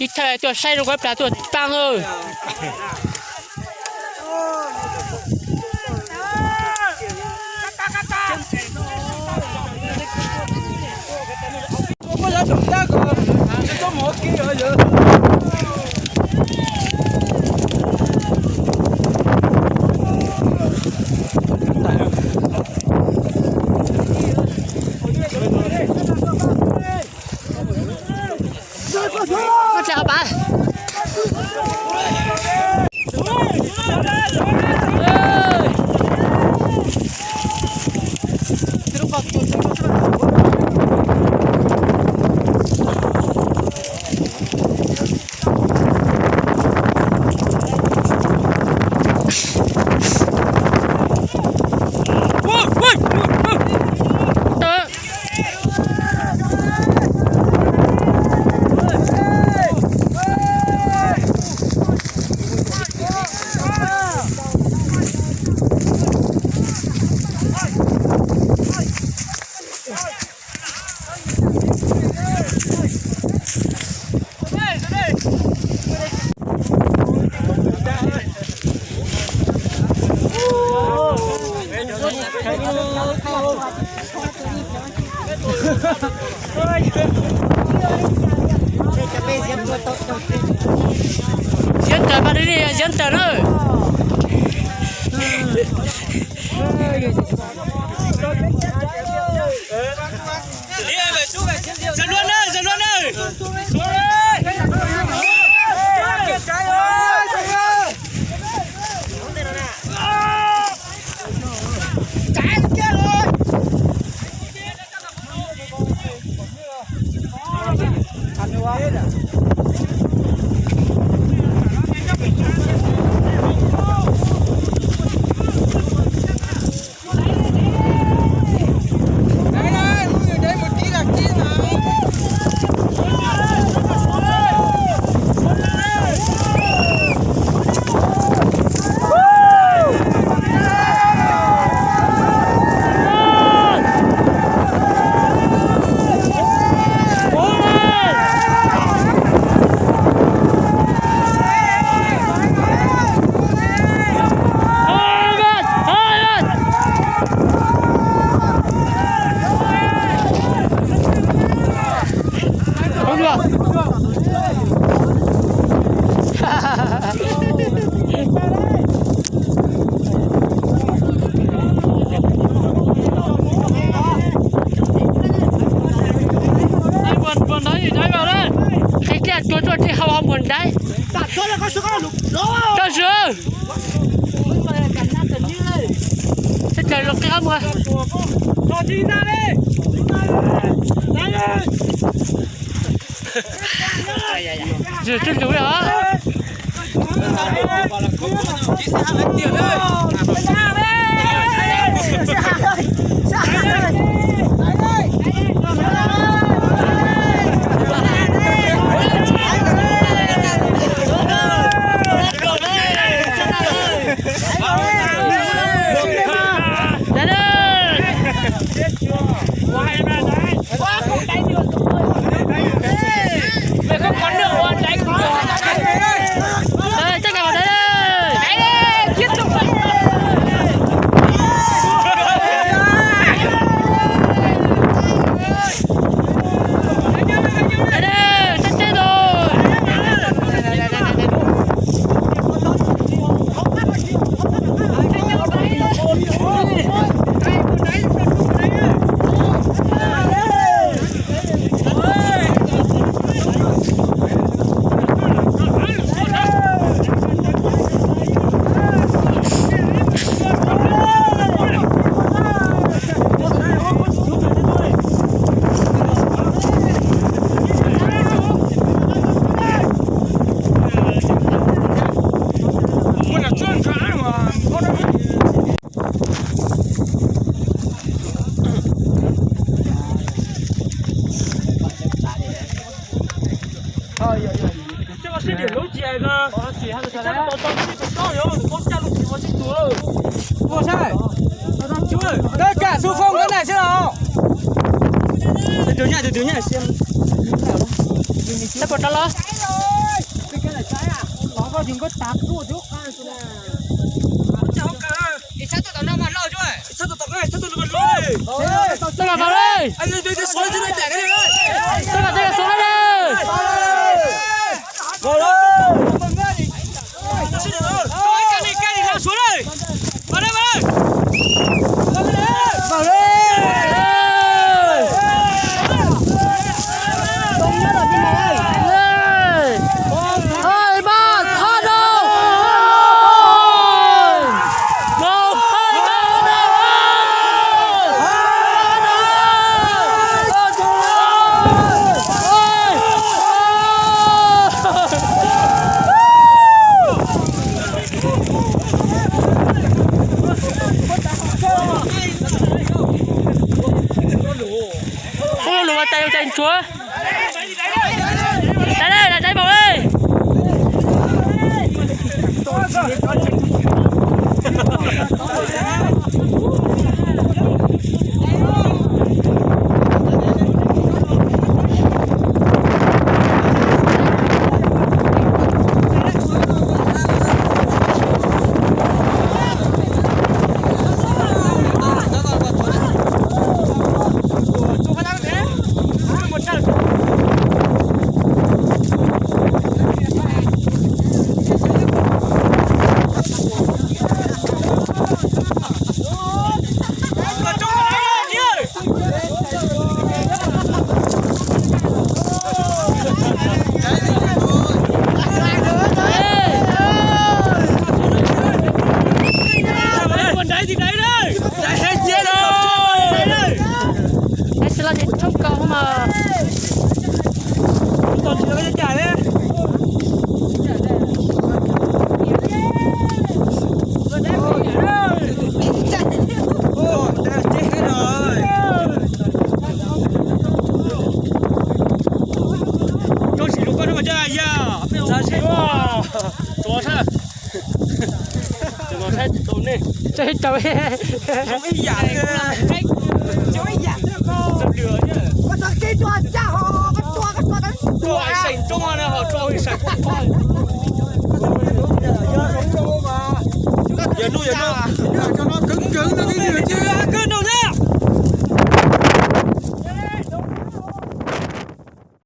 Ib thaj tuaj saib rau kuv plas tuaj tag. Ziab ntawm, mas li ziab ntawm na. Qhib kiag tuaj tuaj tib hau hauv npuag nraib. Tso zws. Teb chaws los qhib qab muag. Zws twb lus li os. Koj kam xu foo nkawd na xwb los. Tus twg nyiam, tus twg nyiam. Sab puas rov los? Ib sab tus tom no mas loj, ib sab tus tom no mas loj. Ib sab tus tom no mas loj. Ib sab tus tom no mas loj. Ub, lus ua cai ua cai ntsuav. Cai li, cai vauv li. Tsis los ces tshoob kos mas. Koj sim lus koj no mas coj ya, peb ua sim tuav sab. Tsis tau ib yam li. Tua seem roob no ho tua seem. Yog no yog no, cov no kawg kawg no,